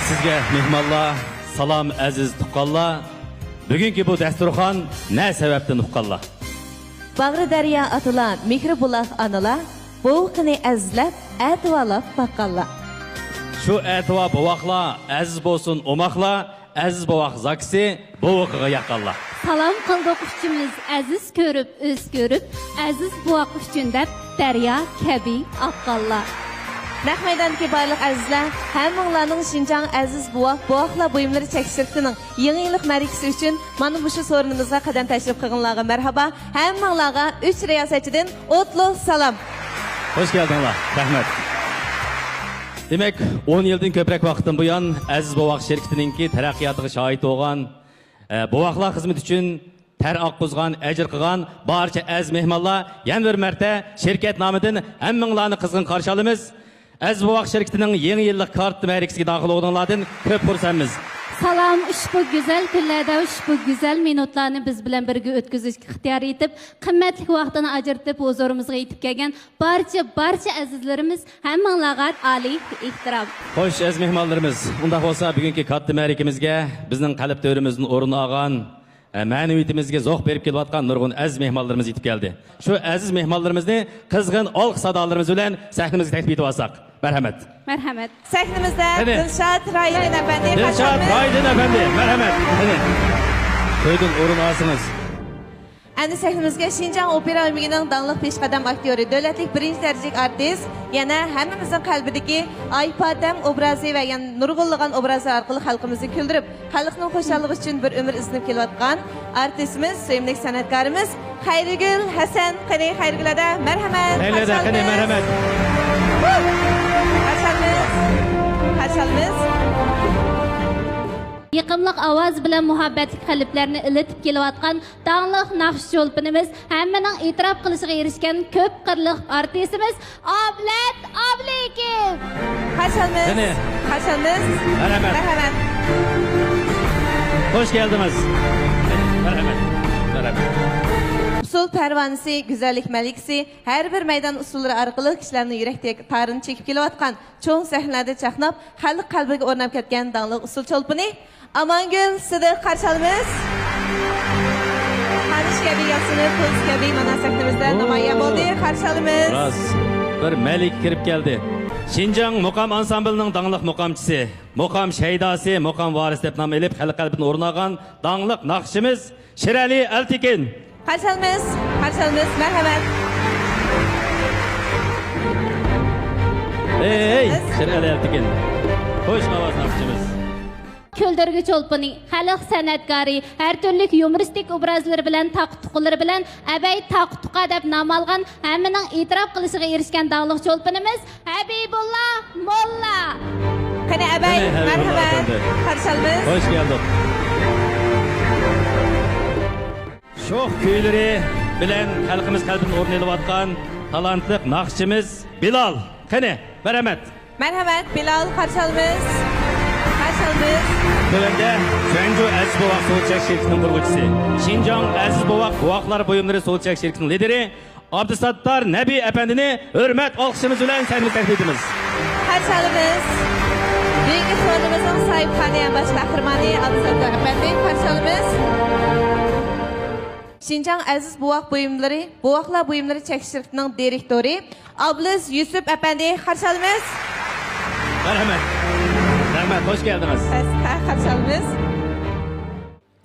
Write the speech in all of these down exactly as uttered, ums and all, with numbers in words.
سىزگە مېھمانلار، سالام ئەزىز تۇغقانلار. بۈگۈنكى بۇ دەستۇرخان نە سەۋەبتىن ئۇققانلار؟ باغرى دەريا ئاتىلار، مېھرى بۇلاق ئانىلار، بوۋىقىنى ئەزىزلەپ، ئەتىۋارلاپ باققانلار. شۇ ئەتىۋار بوۋاقلار، ئەزىز بولسۇن ئوماقلار، ئەزىز بوۋاق زاكىسى، بوۋىقىغا ياققانلار. سالام قىلدۇق ئۈچىمىز، ئەزىز كۆرۈپ، ئۆز كۆرۈپ، ئەزىز بوۋاق ئۈچۈن دەپ، دەريا كەبى ئاققانلار. نەق مەيداندىكى بارلىق ئەزىزلەر، ھەممىڭلارنىڭ شىنجاڭ ئەزىز بوۋاق، بوۋاقلار بۇيۇملىرى چەكلىك شىركىتىنىڭ يېڭى يىللىق مەرىكىسى ئۈچۈن مانا مۇشۇ سورۇنىمىزغا قەدەم تەشرىپ قىلغىنىلارغا مەرھابا، ھەممىڭلارغا ئۈچ رىياسەتچىدىن ئوتلۇق سالام. خوش كەلدىڭلار. رەھمەت. دېمەك، ئون يىلدىن كۆپرەك ۋاقىتتىن بۇيان ئەزىز بوۋاق شىركىتىنىڭكى تەرەققىياتىغا شاھىت بولغان، ئە، بوۋاقلار خىزمىتى ئۈچۈن تەر ئاققۇزغان، ئەجىر قىلغان بارچە ئەزىز مېھمانلار، يەنە بىر مەرتە شىركەت نامىدىن ھەممىڭلارنى قىزغىن قارشى ئالىمىز. ئەزىز بوۋاق شىركىتىنىڭ يېڭى يىللىق كارتا مەرىكىسىگە داخىل بولغىنىڭلاردىن كۆپ خۇرسەنمىز. سالام، ئۇشبۇ گۈزەل كۈنلەردە ئۇشبۇ گۈزەل مىنۇتلارنى بىز بىلەن بىرگە ئۆتكۈزۈشكە ئىختىيار ئېتىپ، قىممەتلىك ۋاقتىنى ئاجرىتىپ، ھۇزۇرىمىزغا يېتىپ كەلگەن بارچە، بارچە ئەزىزلىرىمىز، ھەممىڭلارغا ئالىي ئېھتىرام. خوش، ئەزىز مېھمانلىرىمىز، ئۇنداق بولسا بۈگۈنكى كاتتا مەرىكىمىزگە بىزنىڭ قەلب تۆرىمىزدىن ئورۇن ئالغان، ئە، مەنىۋىيىتىمىزگە زوق بېرىپ كېلىۋاتقان نۇرغۇن ئەزىز مېھمانلىرىمىز يېتىپ كەلدى. شۇ ئەزىز مېھمانلىرىمىزنى قىزغىن ئالقىش سادالىرىمىز بىلەن سەھنىمىزگە تەكلىپ ئېتىۋالساق. مەرھەمەت. مەرھەمەت. سەھنىمىزدە قېنى، دىلشات رايدىن ئەپەندى، دىلشات رايدىن ئەپەندى، مەرھەمەت. قېنى، تۆردىن ئورۇن ئالسىڭىز. ئەمدى سەھنىمىزگە شىنجاڭ ئوپېرا ئۆمىكىنىڭ داڭلىق پېشقەدەم ئاكتيورى، دۆلەتلىك بىرىنچى دەرىجىلىك ئارتىس، يەنە ھەممىمىزنىڭ قەلبىدىكى ئايپاتەم ئوبرازى ۋە يەنە نۇرغۇنلىغان ئوبرازلار ئارقىلىق خەلقىمىزنى كۈلدۈرۈپ، خەلقنىڭ خۇشاللىقى ئۈچۈن بىر ئۆمۈر ئىزدىنىپ كېلىۋاتقان ئارتىسىمىز، سۆيۈملۈك سەنئەتكارىمىز خەيرىگۈل ھەسەن. قېنى، خەيرىگۈل ھەدە، مەرھەمەت. خەيرىگۈل ھەدە، قېنى، مەرھەمەت. قارشى ئالىمىز. قارشى ئالىمىز. يېقىملىق ئاۋازى بىلەن مۇھەببەتلىك قەلبلەرنى ئىلىتىپ كېلىۋاتقان داڭلىق ناخشا چولپىنىمىز، ھەممىنىڭ ئېتىراپ قىلىشىغا ئېرىشكەن كۆپ قىرلىق ئارتىسىمىز ئابلەت ئابلىكىم. قارشى ئالىمىز. قېنى. قارشى ئالىمىز. مەرھەمەت. مەرھەمەت. خوش كەلدىڭىز. مەرھەمەت. مەرھەمەت. ئۇسسۇل پەرۋانىسى، گۈزەللىك مەلىكىسى، ھەر بىر مەيدان ئۇسسۇللىرى ئارقىلىق كىشىلەرنىڭ يۈرەك تارىنى چېكىپ كېلىۋاتقان، چوڭ سەھنىلەردە چاقناپ، خەلق قەلبىگە ئورناپ كەتكەن داڭلىق ئۇسسۇل چولپىنى ئامانگۈل سىدىق، قارشى ئالىمىز. قامۇش كەبى ياسىنىپ، قىز كەبى مانا سەھنىمىزدە نامايان بولدى. قارشى ئالىمىز. راست، بىر مەلىكە كىرىپ كەلدى. شىنجاڭ مۇقام ئانسامبىلىنىڭ داڭلىق مۇقامچىسى، مۇقام شەيداسى، مۇقام ۋارىسى دەپ نام ئېلىپ، خەلق قەلبىدىن ئورۇن ئالغان داڭلىق ناخشىچىمىز شىرئەلى ئەلتېكىن. قارشى ئالىمىز، قارشى ئالىمىز، مەرھەمەت. ھەي، شىرئەلى ئەلتېكىن. خوش ئاۋاز ناخشىچىمىز. كۈلدۈرگۈ چولپىنى، خەلق سەنئەتكارى، ھەر تۈرلۈك يۇمۇرىستىك ئوبرازلىرى بىلەن، تاقا-تۇقىلىرى بىلەن ئەبەي تاقا-تۇقا دەپ نام ئالغان، ھەممىنىڭ ئېتىراپ قىلىشىغا ئېرىشكەن داڭلىق چولپىنىمىز ھەبىبۇللا موللا. قېنى ئەبەي، قېنى، ھەبىبۇللا مەرھەمەت. ئەپەندى. قارشى ئالىمىز. خوش كەلدۇق. شوخ كۈيلىرى بىلەن خەلقىمىز قەلبىدىن ئورۇن ئېلىۋاتقان تالانتلىق ناخشىچىمىز بىلال. قېنى، مەرھەمەت. مەرھەمەت، بىلال، قارشى ئالىمىز. قارشى ئالىمىز. تۆۋەندە چۈەنجۇ ئەزىز بوۋاق سودا چەك شىركىتىنىڭ قۇرغۇچىسى، شىنجاڭ ئەزىز بوۋاق بوۋاقلار بۇيۇملىرى سودا چەك شىركىتىنىڭ لىدىرى ئابدۇساتتار نەبى ئەپەندىنى ھۆرمەت ئالقىشىمىز بىلەن سەھنىگە تەكلىپ ئېتىمىز. قارشى ئالىمىز. بۈگۈنكى سورۇنىمىزنىڭ ساھىبخانى ھەم باش قەھرىمانى ئابدۇساتتار ئەپەندى، قارشى ئالىمىز. شىنجاڭ ئەزىز بوۋاق بۇيۇملىرى، بوۋاقلار بۇيۇملىرى چەكلىك شىركىتىنىڭ دىرېكتورى ئابلىز يۈسۈپ ئەپەندى، قارشى ئالىمىز. مەرھەمەت. رەھمەت، خوش كەلدىڭىز. قارشى ئالىمىز.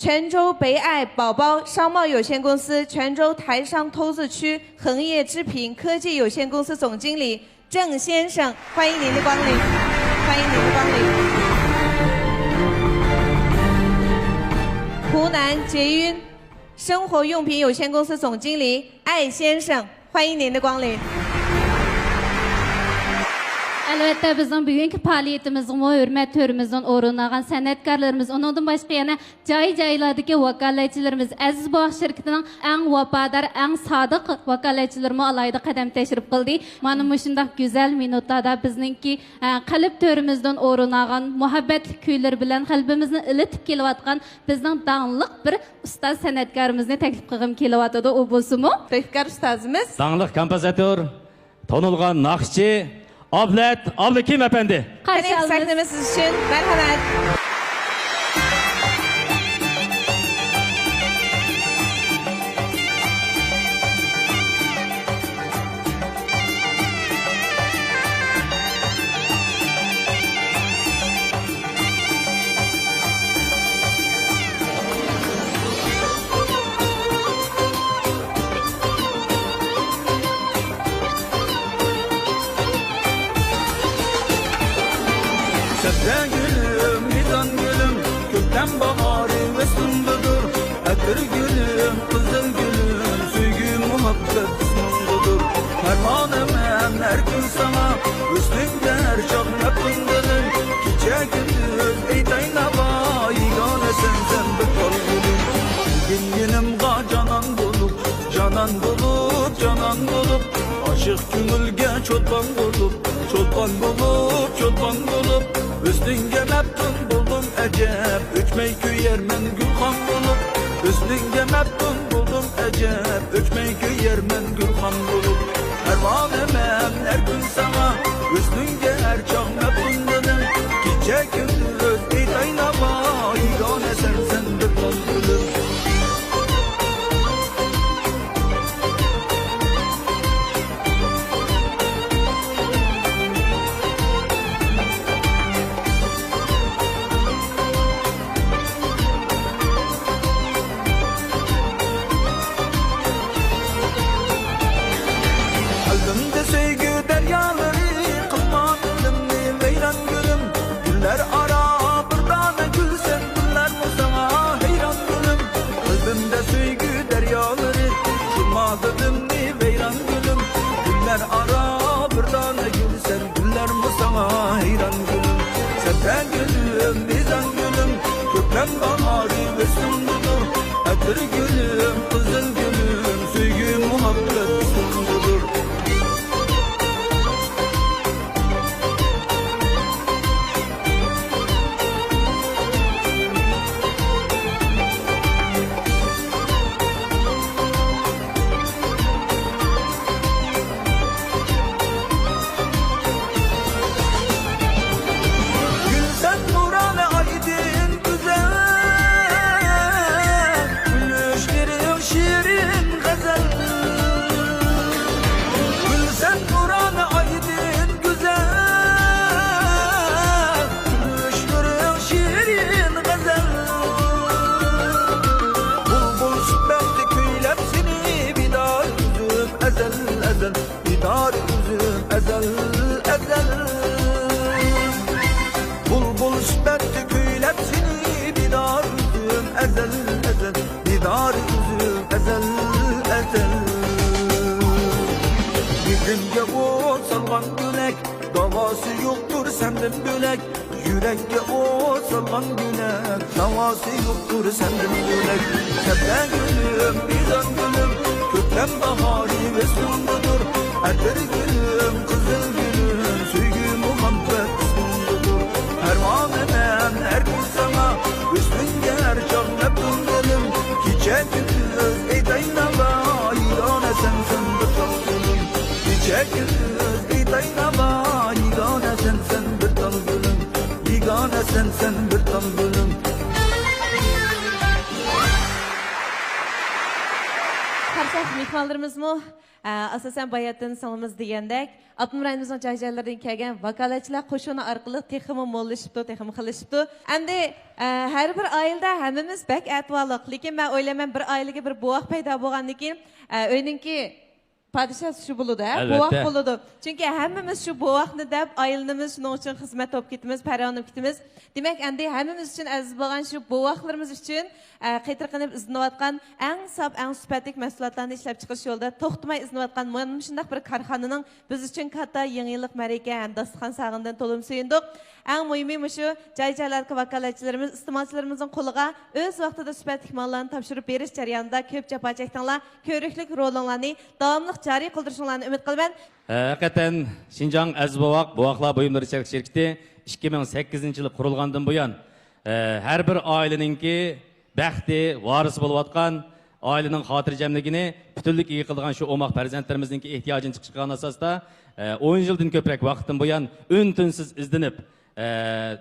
泉州北爱宝宝商贸有限公司、泉州台商投资区恒业之品科技有限公司总经理 郑先生，欢迎您的光临，欢迎您的光临。湖南捷云生活用品有限公司总经理艾先生，欢迎您的光临。 ئەلۋەتتە، بىزنىڭ بۈگۈنكى پائالىيىتىمىزغىمۇ ھۆرمەت تۆرىمىزدىن ئورۇن ئالغان سەنئەتكارلىرىمىز، ئۇنىڭدىن باشقا يەنە جاي-جايلاردىكى ۋاكالەتچىلىرىمىز، ئەزىز بوۋاق شىركىتىنىڭ ئەڭ ۋاپادار، ئەڭ سادىق ۋاكالەتچىلىرىمۇ ئالاھىدە قەدەم تەشرىپ قىلدى. مانا مۇشۇنداق گۈزەل مىنۇتلاردا بىزنىڭكى، ئە، قەلب تۆرىمىزدىن ئورۇن ئالغان، مۇھەببەتلىك كۈيلىرى بىلەن قەلبىمىزنى ئىلىتىپ كېلىۋاتقان بىزنىڭ داڭلىق بىر ئۇستاز سەنئەتكارىمىزنى تەكلىپ قىلغۇم كېلىۋاتىدۇ. ئۇ بولسىمۇ، تەكلىپكار ئۇستازىمىز، داڭلىق كومپوزىتور، تونۇلغان ناخشىچى ئابلەت ئابلىكىم ئەپەندى. قارشى ئالىمىز. سەھنىمىز سىز ئۈچۈن. مەرھەمەت. سەبزە گۈلۈم، مىزان گۈلۈم، كۆكتەم باھارى ۋەسلىڭدىدۇر. ئەتىر گۈلۈم، قىزىل گۈلۈم، سۆيگۈ مۇھەببەت ئىسمىڭدىدۇر. پەرۋانە مەن ھەر كۈن ساڭا، ھۆسنۈڭگە ھەر چاغ مەپتۇن دىلىم. كېچە كۈندۈز ئېيتاي ناۋا، يېگانە سەنسەن بىر تال گۈلۈم. كەلگىن يېنىمغا جانان بولۇپ، جانان بولۇپ، جانان بولۇپ، ئاشىق كۆڭۈلگە چولپان بولۇپ، چولپان بولۇپ، چولپان بولۇپ، ھۆسنۈڭگە مەپتۇن بولدۇم ئەجەب، ئۆچمەي كۆيەرمەن گۈلخان بولۇپ، ھۆسنۈڭگە مەپتۇن بولدۇم ئەجەب، ئۆچمەي كۆيەرمەن گۈلخان بولۇپ. پەرۋانە مەن ھەر كۈن ساڭا، ھۆسنۈڭگە ھەر چاغ مەپتۇن دىلىم. كېچە كۈندۈز ئېيتاي ناۋا، يېگانە سەنسەن بىر تال گۈلۈم. قەلبىمدە سۆيگۈ دەريالىرى، قىلما دىلىمنى ۋەيران گۈلۈم. گۈللەر ئارا بىر دانە گۈلسەن، گۈللەرمۇ ساڭا ھەيران گۈلۈم. قەلبىمدە سۆيگۈ دەريالىرى، قىلما دىلىمنى ۋەيران گۈلۈم. گۈللەر ئارا بىر دانە گۈلسەن، گۈللەرمۇ ساڭا ھەيران گۈلۈم. سەبزە گۈلۈم، مىزان گۈلۈم، كۆكلەم باھارى ۋەسلىڭدىدۇر. ئەتىر گۈلۈم، قىزىل گۈلۈم، سۆيگۈ مۇھەببەت ئىسمىڭدىدۇر. گۈلسەن نۇرانە ئايدىن گۈزەل، كۈلۈشلىرىڭ شېرىن غەزەل. گۈلسەن نۇرانە ئايدىن گۈزەل، كۈلۈشلىرىڭ شېرىن غەزەل. بۇلبۇل سۈپەتتە كۈيلەپ سېنى بىدار ئۆزۈم ئەزەل، ئەزەل. بىدار ئۆزۈم ئەزەل، ئەزەل. بۇلبۇل سۈپەتتە كۈيلەپ سېنى بىدار ئۆزۈم ئەزەل، ئەزەل. بىدار ئۆزۈم ئەزەل، ئەزەل. بېغىمغا ئوت سالغان گۈلەك، داۋاسى يوقتۇر سەندىن بۆلەك. يۈرەككە ئوت سالغان گۈلەك، ناۋاسى يوقتۇر سەندىن بۆلەك. سەبزە گۈلۈم، مىزان گۈلۈم، كۆكلەم باھارى ۋەسلىڭدىدۇر. ئەتىر گۈلۈم، قىزىل گۈلۈم، سۆيگۈ مۇھەببەت ئىسمىڭدىدۇر. پەرۋانە مەن ھەر كۈن ساڭا، ھۆسنۈڭگە ھەر چاغ مەپتۇن دىلىم. كېچە كۈندۈز ئېيتاي ناۋا، يېگانە سەنسەن بىر تال گۈلۈم. كېچە كۈندۈز ئېيتاي ناۋا، يېگانە سەنسەن بىر تال گۈلۈم. يېگانە سەنسەن بىر تال گۈلۈم. قارىساق، مېھمانلىرىمىزمۇ، ئە، ئاساسەن، باياتىن سىڭلىمىز دېگەندەك، ئاپتونوم رايونىمىزنىڭ جاي-جايلىرىدىن كەلگەن ۋاكالەتچىلەر قوشۇنى ئارقىلىق تېخىمۇ موللىشىپتۇ، تېخىمۇ خىللىشىپتۇ. ئەمدى، ئە، ھەر بىر ئائىلىدە ھەممىمىز بەك ئەتىۋارلىق. لېكىن مەن ئويلايمەن، بىر ئائىلىگە بىر بوۋاق پەيدا بولغاندىن كېيىن، ئە، ئۆينىڭكى پادىشاھى شۇ بولىدۇ، ھە؟ ئەلۋەتتە. بوۋاق بولىدۇ. چۈنكى ھەممىمىز شۇ بوۋاقنى دەپ ئايلىنىمىز، شۇنىڭ ئۈچۈن خىزمەت بولۇپ كېتىمىز، پەرۋانە بولۇپ كېتىمىز. دېمەك، ئەمدى ھەممىمىز ئۈچۈن ئەزىز بولغان شۇ بوۋاقلىرىمىز ئۈچۈن، ئە، قېتىرقىنىپ ئىزدىنىۋاتقان ئەڭ ساپ، ئەڭ سۈپەتلىك مەھسۇلاتلارنى ئىشلەپ چىقىرىش يولىدا توختىماي ئىزدىنىۋاتقان مانا مۇشۇنداق بىر كارخانىنىڭ بىز ئۈچۈن كاتتا يېڭى يىللىق مەرىكە ھەم داستىخان ساغىنىدىن تولىمۇ سۆيۈندۇق. ئەڭ مۇھىمى مۇشۇ جاي-جايلاردىكى ۋاكالەتچىلىرىمىز، ئىستېمالچىلىرىمىزنىڭ قولىغا ئۆز ۋاقتىدا سۈپەتلىك ماللارنى تاپشۇرۇپ بېرىش جەريانىدا كۆپ جاپا چەكتىڭلار. كۆرۈكلۈك رولۇڭلارنى داۋاملىق جارى قىلدۇرۇشۇڭلارنى ئۈمىد قىلىمەن. ھەقىقەتەن، شىنجاڭ ئەزىز بوۋاق، بوۋاقلار بۇيۇملىرى چەكلىك شىركىتى ئىككى مىڭ سەككىزىنچى يىلى قۇرۇلغاندىن بۇيان، ھەر بىر ئائىلىنىڭكى بەختى، ۋارىسى بولۇۋاتقان، ئائىلىنىڭ خاتىرجەملىكىنى پۈتۈنلۈك ئىگە قىلىدىغان شۇ ئوماق پەرزەنتلىرىمىزنىڭكى ئېھتىياجىنى چىقىشقا ئاساستا، ئە، ئون يىلدىن كۆپرەك ۋاقىتتىن بۇيان ئۈن-تىنسىز ئىزدىنىپ، ئە،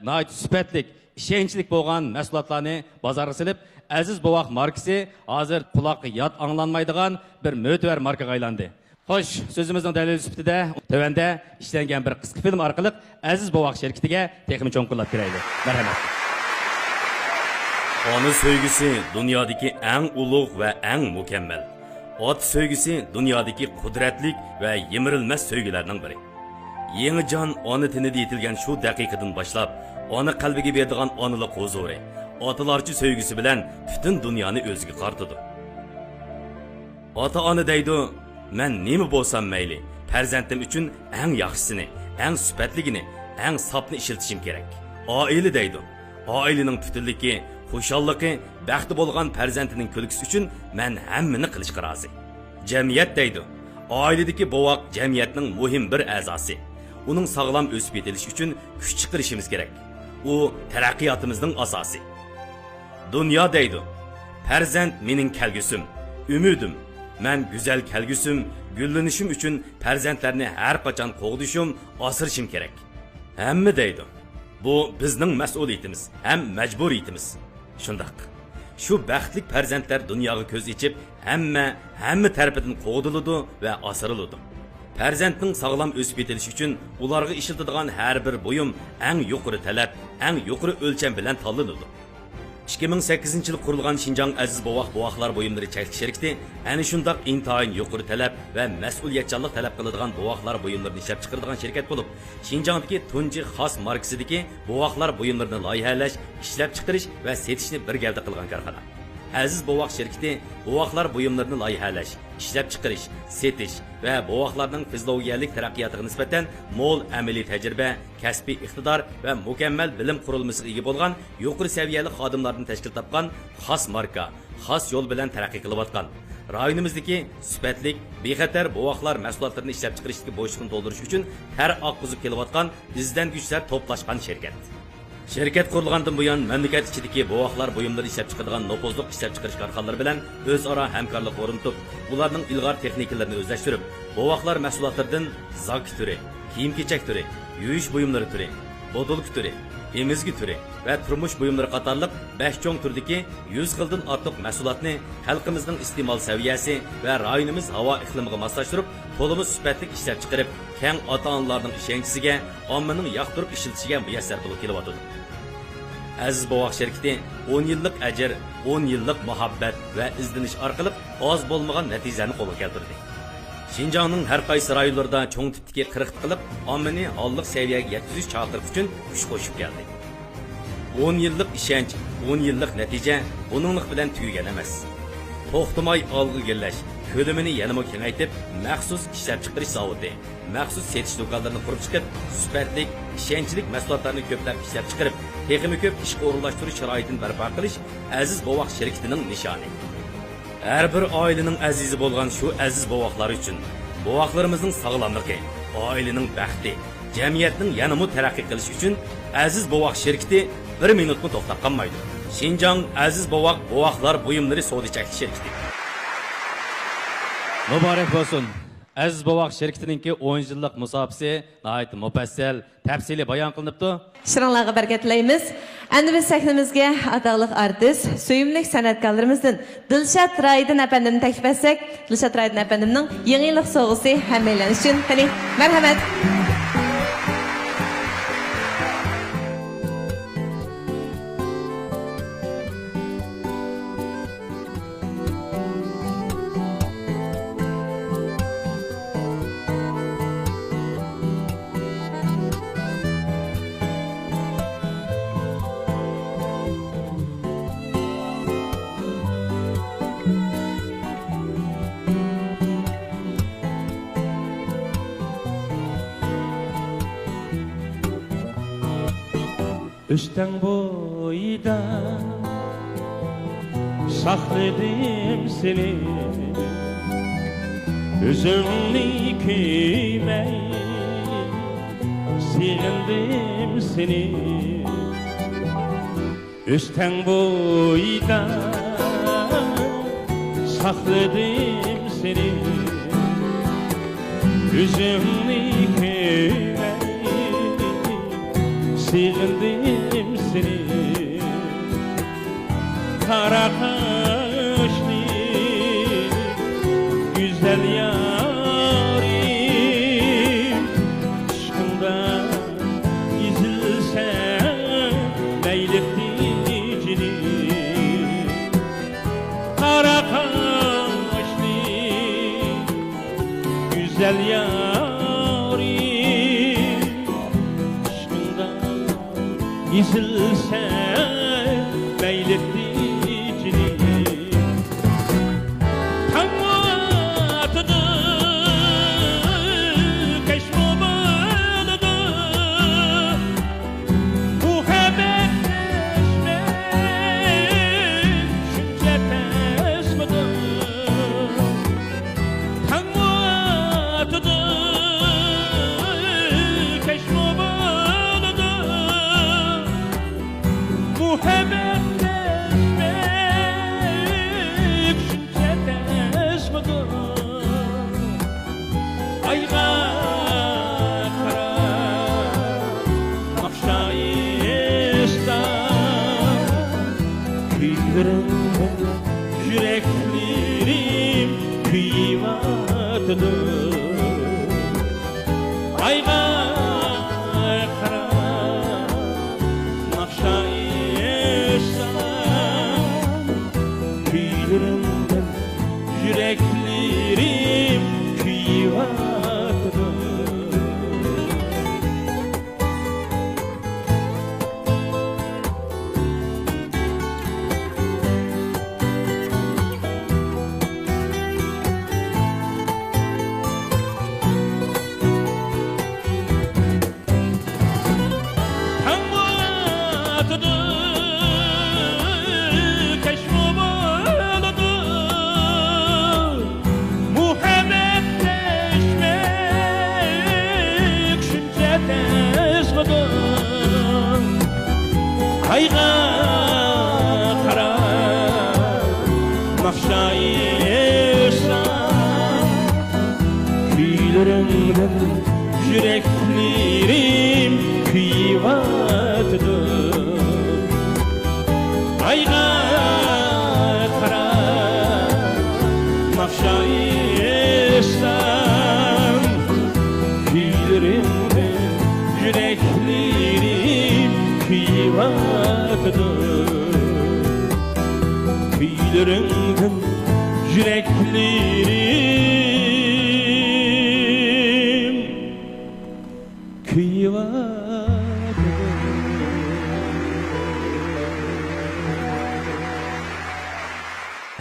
ناھايىتى سۈپەتلىك، ئىشەنچلىك بولغان مەھسۇلاتلارنى بازارغا سېلىپ، ئەزىز بوۋاق ماركىسى ھازىر قۇلاققا يات ئاڭلانمايدىغان بىر مۆتىۋەر ماركىغا ئايلاندى. خوش، سۆزىمىزنىڭ دەلىلى سۈپىتىدە تۆۋەندە ئىشلەنگەن بىر قىسقا فىلىم ئارقىلىق ئەزىز بوۋاق شىركىتىگە تېخىمۇ چوڭقۇرلاپ كىرەيلى. مەرھەمەت. ئانا سۆيگۈسى دۇنيادىكى ئەڭ ئۇلۇغ ۋە ئەڭ مۇكەممەل. ئاتا سۆيگۈسى دۇنيادىكى قۇدرەتلىك ۋە يىمىرىلمەس سۆيگۈلەرنىڭ بىرى. يېڭى جان ئانا تېنىدە يېتىلگەن شۇ دەقىقىدىن باشلاپ، ئانا قەلبىگە بېرىدىغان ئانىلىق ھۇزۇرى، ئاتىلارچە سۆيگۈسى بىلەن پۈتۈن دۇنيانى ئۆزىگە قارىتىدۇ. ئاتا-ئانا دەيدۇ، مەن نېمە بولسام مەيلى، پەرزەنتىم ئۈچۈن ئەڭ ياخشىسىنى، ئەڭ سۈپەتلىكىنى، ئەڭ ساپنى ئىشلىتىشىم كېرەك. ئائىلە دەيدۇ، ئائىلىنىڭ پۈتۈنلۈكى، خۇشاللىقى، بەختى بولغان پەرزەنتىنىڭ كۈلكىسى ئۈچۈن مەن ھەممىنى قىلىشقا رازى. جەمئىيەت دەيدۇ، ئائىلىدىكى بوۋاق جەمئىيەتنىڭ مۇھىم بىر ئەزاسى. ئۇنىڭ ساغلام ئۆسۈپ يېتىلىشى ئۈچۈن كۈچ چىقىرىشىمىز كېرەك. ئۇ تەرەققىياتىمىزنىڭ ئاساسى. دۇنيا دەيدۇ، پەرزەنت مېنىڭ كەلگۈسۈم، ئۈمىدىم. مەن گۈزەل كەلگۈسۈم، گۈللىنىشىم ئۈچۈن پەرزەنتلەرنى ھەر قاچان قوغدىشىم، ئاسرىشىم كېرەك. ھەممە دەيدۇ، بۇ بىزنىڭ مەسئۇلىيىتىمىز ھەم مەجبۇرىيىتىمىز. شۇنداق. شۇ بەختلىك پەرزەنتلەر دۇنياغا كۆز ئېچىپ، ھەممە، ھەممە تەرىپىدىن قوغدىلىدۇ ۋە ئاسرىلىدۇ. پەرزەنتنىڭ ساغلام ئۆسۈپ يېتىلىشى ئۈچۈن ئۇلارغا ئىشلىتىدىغان ھەر بىر بۇيۇم ئەڭ يۇقىرى تەلەپ، ئەڭ يۇقىرى ئۆلچەم بىلەن تاللىنىدۇ. ئىككى مىڭ سەككىزىنچى يىلى قۇرۇلغان شىنجاڭ ئەزىز بوۋاق بوۋاقلار بۇيۇملىرى چەكلىك شىركىتى ئەنە شۇنداق ئىنتايىن يۇقىرى تەلەپ ۋە مەسئۇلىيەتچانلىق تەلەپ قىلىدىغان بوۋاقلار بۇيۇملىرىنى ئىشلەپچىقىرىدىغان شىركەت بولۇپ، شىنجاڭدىكى تۇنجى خاس ماركىسىدىكى بوۋاقلار بۇيۇملىرىنى لايىھەلەش، ئىشلەپچىقىرىش ۋە سېتىشنى بىر گەۋدە قىلغان كارخانا. ئەزىز بوۋاق شىركىتى بوۋاقلار بۇيۇملىرىنى لايىھەلەش، ئىشلەپچىقىرىش، سېتىش ۋە بوۋاقلارنىڭ فىزىولوگىيەلىك تەرەققىياتىغا نىسبەتەن مول ئەمەلىي تەجرىبە، كەسپىي ئىقتىدار ۋە مۇكەممەل بىلىم قۇرۇلمىسىغا ئىگە بولغان يۇقىرى سەۋىيەلىك خادىملاردىن تەشكىل تاپقان خاس ماركا، خاس يول بىلەن تەرەققىي قىلىۋاتقان، رايونىمىزدىكى سۈپەتلىك، بىخەتەر بوۋاقلار مەھسۇلاتلىرىنى ئىشلەپچىقىرىشتىكى بوشلۇقنى تولدۇرۇش ئۈچۈن تەر ئاققۇزۇپ كېلىۋاتقان ئىزدەنگۈچىلەر توپلاشقان شىركەت. شىركەت قۇرۇلغاندىن بۇيان، مەملىكەت ئىچىدىكى بوۋاقلار بۇيۇملىرى ئىشلەپچىقىرىدىغان نوپۇزلۇق ئىشلەپچىقىرىش كارخانىلىرى بىلەن ئۆزئارا ھەمكارلىق ئورنىتىپ، ئۇلارنىڭ ئىلغار تېخنىكىلىرىنى ئۆزلەشتۈرۈپ، بوۋاقلار مەھسۇلاتلىرىدىن زاكا تۈرى، كىيىم-كېچەك تۈرى، يۇيۇش بۇيۇملىرى تۈرى، بوتۇلكا تۈرى، ئېمىزگە تۈرى ۋە تۇرمۇش بۇيۇملىرى قاتارلىق بەش چوڭ تۈردىكى يۈز خىلدىن ئارتۇق مەھسۇلاتنى خەلقىمىزنىڭ ئىستېمال سەۋىيەسى ۋە رايونىمىز ھاۋا ئىقلىمىغا ماسلاشتۇرۇپ، تولىمۇ سۈپەتلىك ئىشلەپچىقىرىپ، كەڭ ئاتا-ئانىلارنىڭ ئىشەنچىسىگە، ئاممىنىڭ ياقتۇرۇپ ئىشلىتىشىگە مۇيەسسەر بولۇپ كېلىۋاتىدۇ. ئەزىز بوۋاق شىركىتى ئون يىللىق ئەجىر، ئون يىللىق مۇھەببەت ۋە ئىزدىنىش ئارقىلىق ئاز بولمىغان نەتىجىلەرنى قولغا كەلتۈردى. شىنجاڭنىڭ ھەر قايسى رايونلىرىدا چوڭ تىپتىكى قىرغىتى قىلىپ، ئاممىنى ھاللىق سەۋىيەگە يەتكۈزۈش چاقىرىقى ئۈچۈن كۈچ قوشۇپ كەلدى. ئون يىللىق ئىشەنچ، ئون يىللىق نەتىجە بۇنىڭلىق بىلەن تۈگىگەن ئەمەس. توختىماي ئالغا ئىلگىرىلەش، كۆلىمىنى يەنىمۇ كېڭەيتىپ، مەخسۇس ئىشلەپچىقىرىش زاۋۇتى، مەخسۇس سېتىش دۇكانلىرىنى قۇرۇپ چىقىپ، سۈپەتلىك، ئىشەنچلىك مەھسۇلاتلارنى كۆپلەپ ئىشلەپچىقىرىپ، تېخىمۇ كۆپ ئىشقا ئورۇنلاشتۇرۇش شارائىتىنى بەرپا قىلىش ئەزىز بوۋاق شىركىتىنىڭ نىشانى. ھەر بىر ئائىلىنىڭ ئەزىزى بولغان شۇ ئەزىز بوۋاقلار ئۈچۈن، بوۋاقلىرىمىزنىڭ ساغلاملىقى، ئائىلىنىڭ بەختى، جەمئىيەتنىڭ يەنىمۇ تەرەققىي قىلىشى ئۈچۈن ئەزىز بوۋاق شىركىتى بىر مىنۇتمۇ توختاپ قالمايدۇ. شىنجاڭ ئەزىز بوۋاق بوۋاقلار بۇيۇملىرى سودا چەكلىك شىركىتى. مۇبارەك بولسۇن! ئەزىز بوۋاق شىركىتىنىڭكى ئون يىللىق مۇساپىسى ناھايىتى مۇپەسسەل، تەپسىلىي بايان قىلىنىپتۇ. شىرىڭلارغا بەرىكەت تىلەيمىز. ئەمدى بىز سەھنىمىزگە ئاتاقلىق ئارتىس، سۆيۈملۈك سەنئەتكارلىرىمىزدىن دىلشات رايدىن ئەپەندىمنى تەكلىپ ئەتسەك، دىلشات رايدىن ئەپەندىمنىڭ يېڭى يىللىق سوۋغىسى ھەممەيلەن ئۈچۈن. قېنى، مەرھەمەت! ئۆستەڭ بويىدا ساقلىدىم سېنى، ئۆزۈڭنى كۆيمەي سېغىندىم سېنى. ئۆستەڭ بويىدا ساقلىدىم سېنى، ئۆزۈڭنى كۆرمەي، سېغىندىم سېنى. قارا قاشلىق گۈزەل يارىم، ئىشقىڭدا ئېزىلسەم مەيلىقتى جېنىم. قارا قاشلىق گۈزەل يارىم، ئىشقىڭدا ئېزىلسەم مەيلىقتى جېنىم. تاڭمۇ ئاتىدۇ، كەچمۇ بولىدۇ، مۇھەببەتلەشمەك شۇنچە تەسمىدۇ؟ تاڭمۇ ئاتىدۇ، كەچمۇ بولىدۇ، مۇھەببەتلەشمەك شۇنچە تەسمىدۇ؟ ئايغا قاراپ ناخشا ئېيتسام، كۈيلىرىڭدىن يۈرەكلىرىم كۆيۈۋاتىدۇ. ئايغا قاراپ ناخشا ئېيتسام، كۈيلىرىڭدىن يۈرەكلىرىم كۆيۈۋاتىدۇ. تاڭمۇ ئاتىدۇ، كەچمۇ بولىدۇ، مۇھەببەتلەشمەك شۇنچە تەسمىدۇ؟ ئايغا قاراپ ناخشا ئېيتسام، كۈيلىرىڭدىن يۈرەكلىرىم كۆيۈۋاتىدۇ. ئايغا قاراپ ناخشا ئېيتسام، كۈيلىرىڭدىن يۈرەكلىرىم كۆيۈۋاتىدۇ. كۈيلىرىڭدىن يۈرەكلىرىم كۆيۈۋاتىدۇ.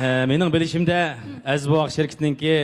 ھە، مېنىڭ بىلىشىمدە، ئەزىز بوۋاق شىركىتىنىڭكى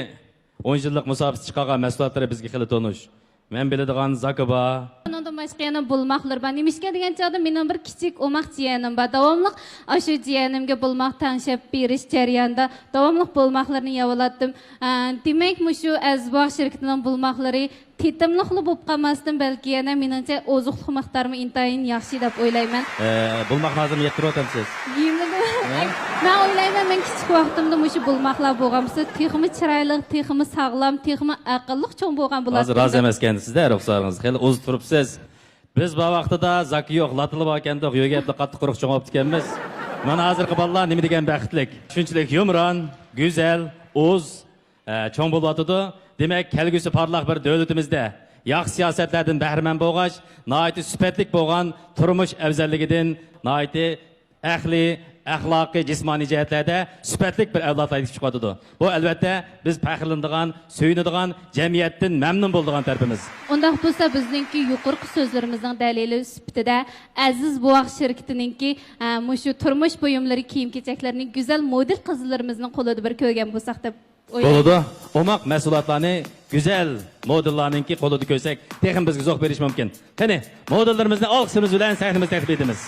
ئون يىللىق مۇساپىسىدە چىقارغان مەھسۇلاتلىرى بىزگە خېلى تونۇش. مەن بىلىدىغان زاكا بار. ئۇنىڭدىن باشقا يەنە بولماقلىرى بار. نېمىشقا دېگەن چاغدا مېنىڭ بىر كىچىك ئوماق جىيەنىم بار. داۋاملىق ئاشۇ جىيەنىمگە بولماق تەڭشەپ بېرىش جەريانىدا داۋاملىق بولماقلىرىنى يەۋالاتتىم. ئە، دېمەك، مۇشۇ ئەزىز بوۋاق شىركىتىنىڭ بولماقلىرى تېتىملىقلا بولۇپ قالماستىن، بەلكى يەنە مېنىڭچە ئوزۇقلۇق مىقدارىمۇ ئىنتايىن ياخشى دەپ ئويلايمەن. ئە، بولماقنى ھازىرمۇ يەپ تۇرۇۋاتامسىز؟ يېمىدىم. ھە؟ مەن ئويلايمەن، مەن كىچىك ۋاقتىمدا مۇشۇ بولماقلار بولغان بولسا، تېخىمۇ چىرايلىق، تېخىمۇ ساغلام، تېخىمۇ ئەقىللىق چوڭ بولغان بولاتتىم. ھازىر رازى ئەمەسكەنسىز-دە، رۇخسارىڭىز خېلى ئۇز تۇرۇپسىز. بىز بار ۋاقتىدا زاكا يوق، لاتىلا باركەندۇق، يۆگەپلا قاتتىق قۇرۇق چوڭايىپتىكەنمىز. مانا ھازىرقى بالىلار نېمە دېگەن بەختلىك. شۇنچىلىك يۇمران، گۈزەل، ئۇز، ئە، چوڭ بولۇۋاتىدۇ. دېمەك، كەلگۈسى پارلاق بىر دۆلىتىمىزدە ياخشى سىياسەتلەردىن بەھرىمەن بولغاچ، ناھايىتى سۈپەتلىك بولغان تۇرمۇش ئەۋزەللىكىدىن ناھايىتى ئەقلىي، ئەخلاقىي، جىسمانىي جەھەتلەردە سۈپەتلىك بىر ئەۋلادلار يېتىشىپ چىقىۋاتىدۇ. بۇ، ئەلۋەتتە، بىز پەخىرلىنىدىغان، سۆيۈنىدىغان، جەمئىيەتتىن مەمنۇن بولىدىغان تەرىپىمىز. ئۇنداق بولسا، بىزنىڭكى يۇقىرىقى سۆزلىرىمىزنىڭ دەلىلى سۈپىتىدە، ئەزىز بوۋاق شىركىتىنىڭكى، ئە، مۇشۇ تۇرمۇش بۇيۇملىرى، كىيىم-كېچەكلىرىنى گۈزەل مودېل قىزلىرىمىزنىڭ قولىدا بىر كۆرگەن بولساق دەپ ئويلايمەن. بولىدۇ. ئوماق مەھسۇلاتلارنى گۈزەل مودېللارنىڭكى قولىدا كۆرسەك، تېخىمۇ بىزگە زوق بېرىشى مۇمكىن. قېنى، مودېللىرىمىزنى ئالقىشلىرىمىز بىلەن سەھنىمىزگە تەكلىپ ئېتىمىز.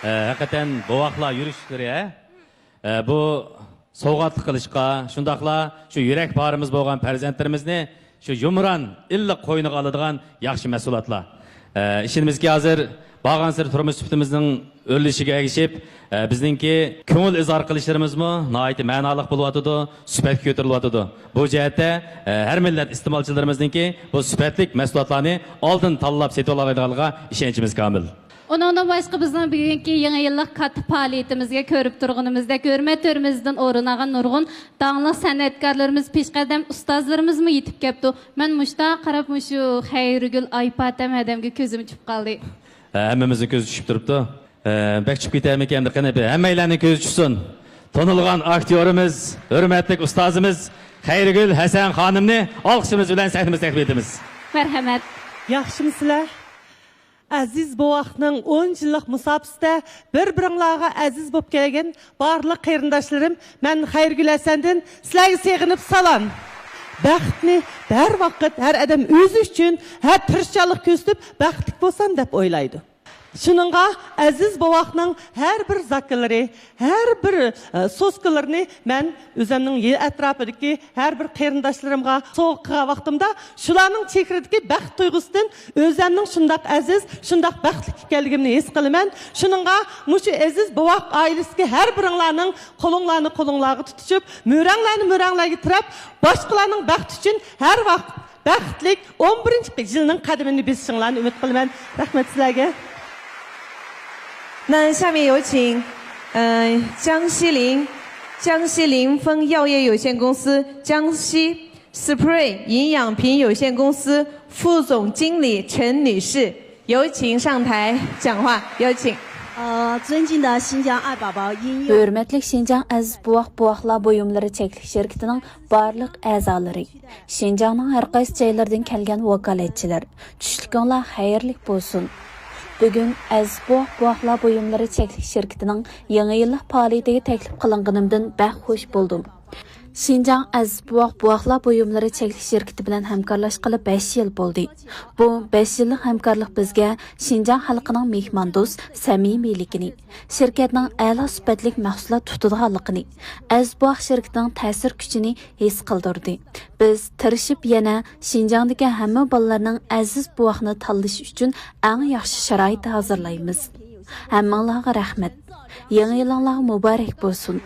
ئە، ھەقىقەتەن بوۋاقلار يۈرۈشلىرى، ھە؟ ئە، بۇ سوۋغاتلىق قىلىشقا، شۇنداقلا شۇ يۈرەك پارىمىز بولغان پەرزەنتلىرىمىزنى شۇ يۇمران، ئىللىق قوينىغا ئالىدىغان ياخشى مەھسۇلاتلار. ئە، ئىشىنىمىزكى، ھازىر بارغانسېرى تۇرمۇش سۈپىتىمىزنىڭ ئۆرلىشىگە ئەگىشىپ، ئە، بىزنىڭكى كۆڭۈل ئىزھار قىلىشلىرىمىزمۇ ناھايىتى مەنالىق بولۇۋاتىدۇ، سۈپەتكە كۆتۈرۈلۈۋاتىدۇ. بۇ جەھەتتە، ئە، ھەر مىللەت ئىستېمالچىلىرىمىزنىڭكى بۇ سۈپەتلىك مەھسۇلاتلارنى ئالدىن تاللاپ سېتىۋالالايدىغانلىقىغا ئىشەنچىمىز كامىل. ئۇنىڭدىن باشقا، بىزنىڭ بۈگۈنكى يېڭى يىللىق كاتتا پائالىيىتىمىزگە، كۆرۈپ تۇرغىنىمىزدەك، ھۆرمەت تۆرىمىزدىن ئورۇن ئالغان نۇرغۇن داڭلىق سەنئەتكارلىرىمىز، پېشقەدەم ئۇستازلىرىمىزمۇ يېتىپ كەپتۇ. مەن مۇشۇنداق قاراپ، مۇشۇ خەيرىگۈل، ئايپاتەم ھەدەمگە كۆزۈم چۈشۈپ قالدى. ھە، ھەممىمىزنىڭ كۆزى چۈشۈپ تۇرۇپتۇ. ھە، بەك چۈشۈپ كېتەرمىكىن؟ ئەمدى قېنى، بىر ھەممەيلەننىڭ كۆزى چۈشسۇن. تونۇلغان ئاكتيورىمىز، ھۆرمەتلىك ئۇستازىمىز خەيرىگۈل ھەسەن خانىمنى ئالقىشىمىز بىلەن سەھنىمىزگە تەكلىپ ئېتىمىز. مەرھەمەت. ياخشىمۇسىلەر؟ ئەزىز بوۋاقنىڭ ئون يىللىق مۇساپىسىدە بىر-بىرىڭلارغا ئەزىز بولۇپ كەلگەن بارلىق قېرىنداشلىرىم، مەن خەيرىگۈل ھەسەندىن سىلەرگە سېغىنىپ سالام. بەختنى ھەر ۋاقىت ھەر ئادەم ئۆزى ئۈچۈن ھەر تىرىشچانلىق كۆرسىتىپ، بەختلىك بولسام دەپ ئويلايدۇ. شۇنىڭغا ئەزىز بوۋاقنىڭ ھەر بىر زاكىلىرى، ھەر بىر، ئە، سوسكىلىرىنى مەن ئۆزەمنىڭ يېنى ئەتراپىدىكى ھەر بىر قېرىنداشلىرىمغا سوۋغا قىلغان ۋاقتىمدا، شۇلارنىڭ چېھرىدىكى بەخت تۇيغۇسىدىن ئۆزەمنىڭ شۇنداق ئەزىز، شۇنداق بەختلىك ئىكەنلىكىمنى ھېس قىلىمەن. شۇنىڭغا مۇشۇ ئەزىز بوۋاق ئائىلىسىدىكى ھەر بىرىڭلارنىڭ قولۇڭلارنى قولۇڭلارغا تۇتۇشۇپ، مۈرەڭلارنى مۈرەڭلەرگە تىرەپ، باشقىلارنىڭ بەختى ئۈچۈن ھەر ۋاقىت بەختلىك ئون بىرىنچى يىلنىڭ قەدىمىنى بېسىشىڭلارنى ئۈمىد قىلىمەن. رەھمەت سىلەرگە. 那下面有请，呃，江西林，江西林丰药业有限公司、江西 Spray 营养品有限公司副总经理陈女士，有请上台讲话，有请。呃，尊敬的新疆爱宝宝音乐 ھۆرمەتلىك شىنجاڭ ئەزىز بوۋاق بوۋاقلار بۇيۇملىرى چەكلىك شىركىتىنىڭ بارلىق ئەزالىرى، شىنجاڭنىڭ ھەر قايسى جايلىرىدىن كەلگەن ۋاكالەتچىلەر، چۈشلۈكۈڭلار خەيرلىك بولسۇن! بۈگۈن ئەزىز بوۋاق بوۋاقلار بۇيۇملىرى چەكلىك شىركىتىنىڭ يېڭى يىللىق پائالىيىتىگە تەكلىپ قىلىنغىنىمدىن بەك خۇش بولدۇم. شىنجاڭ ئەزىز بوۋاق بوۋاقلار بۇيۇملىرى چەكلىك شىركىتى بىلەن ھەمكارلاشقىلى بەش يىل بولدى. بۇ بەش يىللىق ھەمكارلىق بىزگە شىنجاڭ خەلقىنىڭ مېھماندوست، سەمىمىيلىكىنى، شىركەتنىڭ ئەلا سۈپەتلىك مەھسۇلات تۇتىدىغانلىقىنى، ئەزىز بوۋاق شىركىتىنىڭ تەسىر كۈچىنى ھېس قىلدۇردى. بىز تىرىشىپ يەنە شىنجاڭدىكى ھەممە بالىلارنىڭ ئەزىز بوۋاقنى تاللىشى ئۈچۈن ئەڭ ياخشى شارائىت ھازىرلايمىز. ھەممىڭلارغا رەھمەت. يېڭى يىلىڭلار مۇبارەك بولسۇن.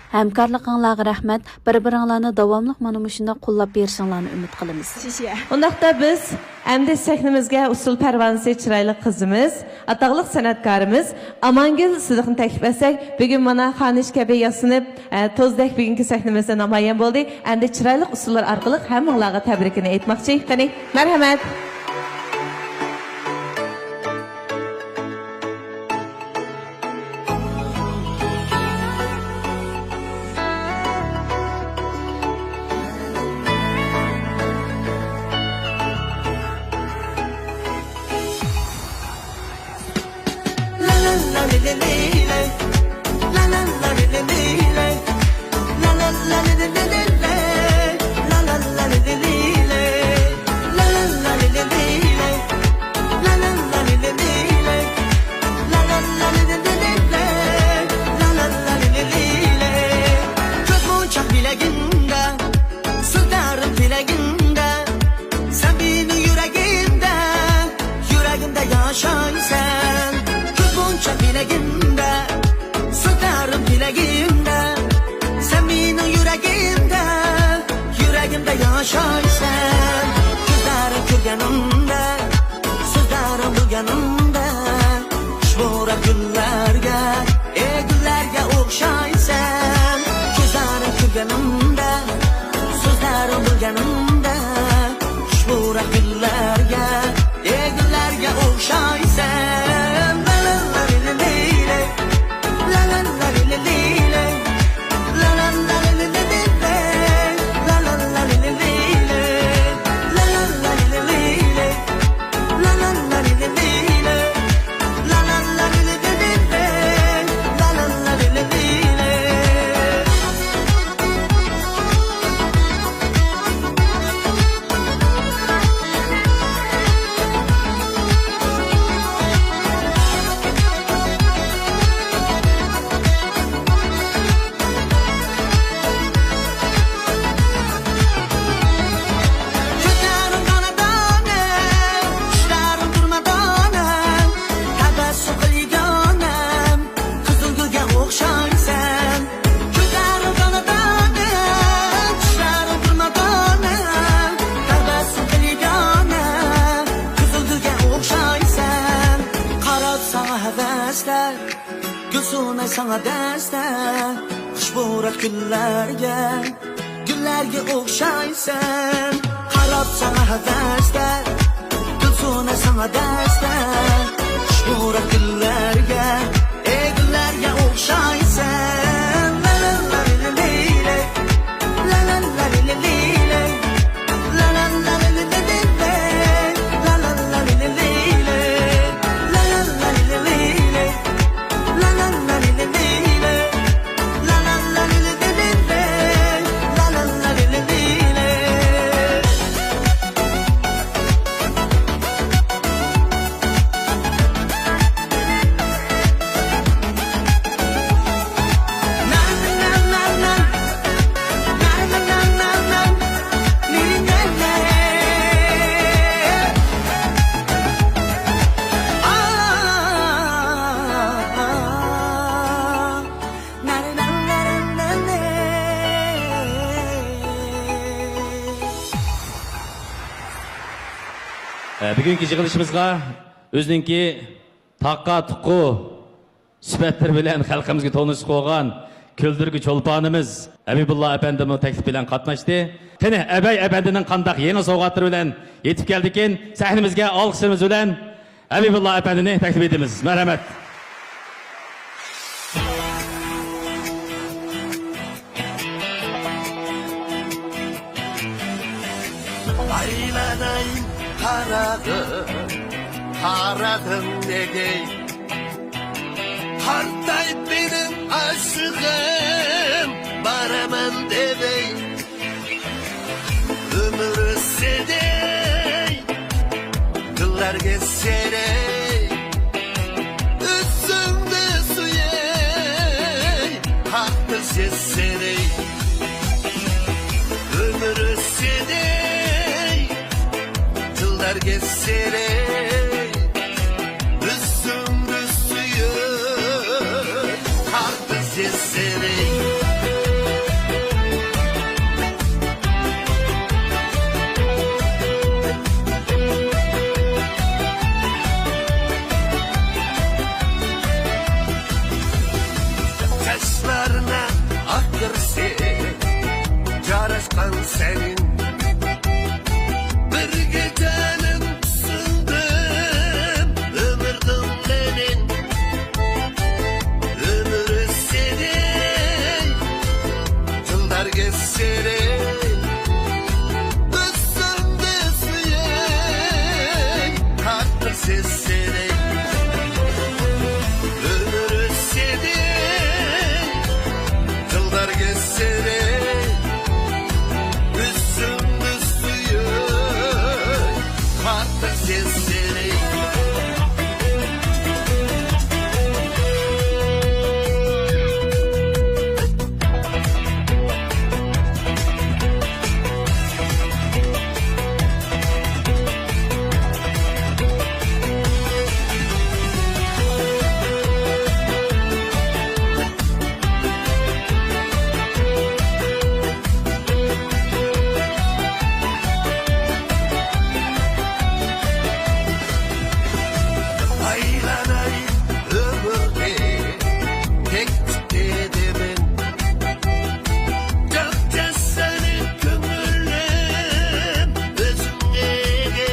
ھەمكارلىقىڭلارغا رەھمەت. بىر-بىرىڭلارنى داۋاملىق مانا مۇشۇنداق قوللاپ بېرىشىڭلارنى ئۈمىد قىلىمىز. ئۇنداقتا بىز ئەمدى سەھنىمىزگە ئۇسسۇل پەرۋانىسى چىرايلىق قىزىمىز، ئاتاقلىق سەنئەتكارىمىز ئامانگۈل سىدىقنى تەكلىپ ئەتسەك، بۈگۈن مانا خانىش كەبى ياسىنىپ، ئە، توزدەك بۈگۈنكى سەھنىمىزدە نامايان بولدى. ئەمدى چىرايلىق ئۇسسۇللار ئارقىلىق ھەممىڭلارغا تەبرىكىنى ئېيتماقچى. قېنى، مەرھەمەت! كۆك مونچاق بىلەگىمدە، سۆزلىرىم تىلەگىمدە، سەن مېنىڭ يۈرىكىمدە، يۈرىكىمدە ياشايسەن. كۆك مونچاق بىلەگىمدە، سۆزلىرىم تىلەگىمدە، سەن مېنىڭ يۈرىكىمدە، يۈرىكىمدە ياشايسەن. كۆزلىرىڭ كۆرگىنىمدە، سۆزلىرىڭ بىلگىنىمدە، خۇشبۇراق گۈللەرگە، ئەي گۈللەرگە ئوخشايسەن. كۆزلىرىڭ كۆرگىنىمدە، سۆزلىرىڭ بىلگىنىمدە، خۇشبۇراق گۈللەرگە، ئەي گۈللەرگە ئوخشايسەن. لا لا لا لا لا لا. ساڭا دەستە، خۇش پۇراق گۈللەرگە، گۈللەرگە ئوخشايسەن. قاراپ ساڭا ھەۋەستە، گۈلسۇنە ساڭا دەستە، خۇش پۇراق گۈللەرگە، ئەي گۈللەرگە ئوخشايسەن. لا لا لا لا لا لا. بۈگۈنكى يىغىلىشىمىزغا ئۆزىنىڭكى تاقا-تۇقۇ سۈپەتلىرى بىلەن خەلقىمىزگە تونۇشلۇق بولغان كۈلدۈرگۈ چولپانىمىز ھەبىبۇللا ئەپەندىمۇ تەكلىپ بىلەن قاتناشتى. قېنى، ئەبەي ئەپەندىنىڭ قانداق يېڭى سوۋغاتلىرى بىلەن يېتىپ كەلدىكىن؟ سەھنىمىزگە ئالقىشلىرىمىز بىلەن ھەبىبۇللا ئەپەندىنى تەكلىپ ئېتىمىز. مەرھەمەت. ئايلاناي قاراغىم، قارىدىڭ دېگەي. قارتايىپ مېنىڭ ئاشىقىم، بارىمەن دېگەي. ئۆمۈر سېنىڭ دىللارغا سېرىي، ئۆزۈڭنى سۆيەي، خاتىرىسى سېنىڭ. ئۆمۈر سېنىڭ دىللارغا سېرىي، ئۆزۈڭنى سۆيەي، خاتىرىسى سېنىڭ. چاچلارنىڭ ئاقارسى جاراشقان سېنىڭ. بىرگە جانىم سۇندۇم ئۆمۈرنىڭ مېنىڭ. ئۆمۈر سېنىڭ دىللارغا سېرىي، ئۆزۈڭنى سۆيەي، خاتىرىسى سېنىڭ. ئۆمۈر سېنىڭ دىللارغا سېرىي، ئۆزۈڭنى سۆيەي، خاتىرىسى سېنىڭ. ئايلاناي ئۆمۈرنى تەكلىپ ئېتىمەن. جان جەسەرىم كۆڭلۈم ئۆزۈڭگە.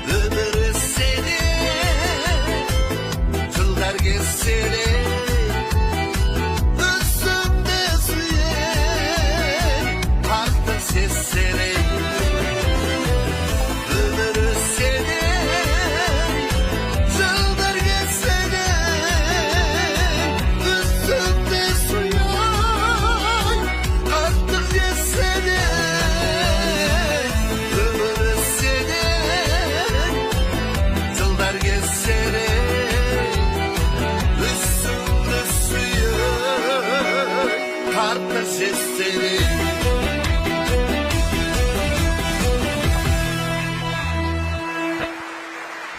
ئۆمۈر سېنىڭ دىللارغا سېرىي، ئۆزۈڭنى سۆيەي، خاتىرىسى سېنىڭ. ئۆمۈر سېنىڭ دىللارغا سېرىي، ئۆزۈڭنى سۆيەي، خاتىرىسى سېنىڭ. ئۆمۈر سېنىڭ دىللارغا سېرىي، ئۆزۈڭنى سۆيەي، خاتىرىسى سېنىڭ.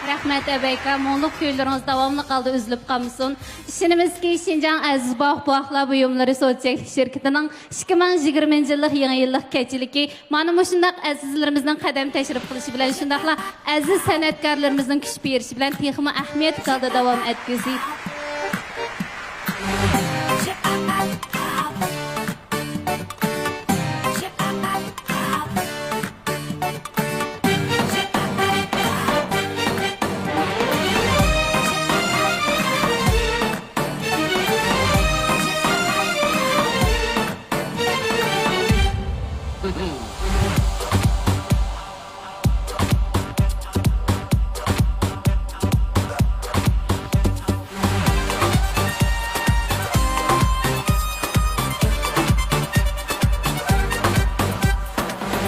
رەھمەت، ئەبەيكا، مۇڭلۇق كۈيلىرىڭىز داۋاملىق ھالدا ئۈزۈلۈپ قالمىسۇن. ئىشىنىمىزكى، شىنجاڭ ئەزىز باغ بۇغاقلار بۇيۇملىرى سودا چەكلىك شىركىتىنىڭ ئىككى مىڭ يىگىرمىنچى يىللىق يېڭى يىللىق كەچلىكى مانا مۇشۇنداق ئەزىزلىرىمىزنىڭ قەدەم تەشرىپ قىلىشى بىلەن، شۇنداقلا ئەزىز سەنئەتكارلىرىمىزنىڭ كۈچ بېرىشى بىلەن تېخىمۇ ئەھمىيەتلىك ھالدا داۋام ئەتكۈزى.